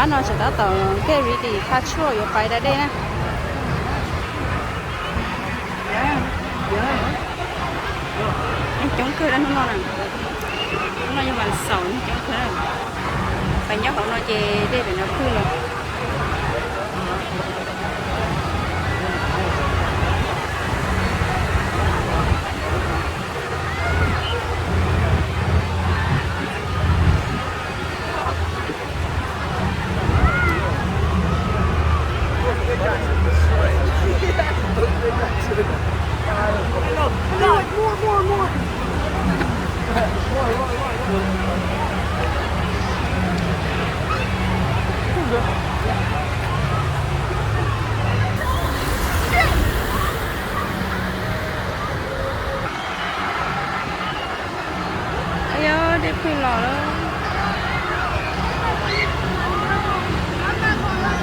No tseem tab tom get ready pha tshuaj yuav pais da dej na. Neeg coob kawg hnub no na. Hnub no yog vas xaum, neeg coob kawg. Pais nyob hauv no ces dej pem no phwj los. Yog dej phwj los lawm. Lom zem kawg na.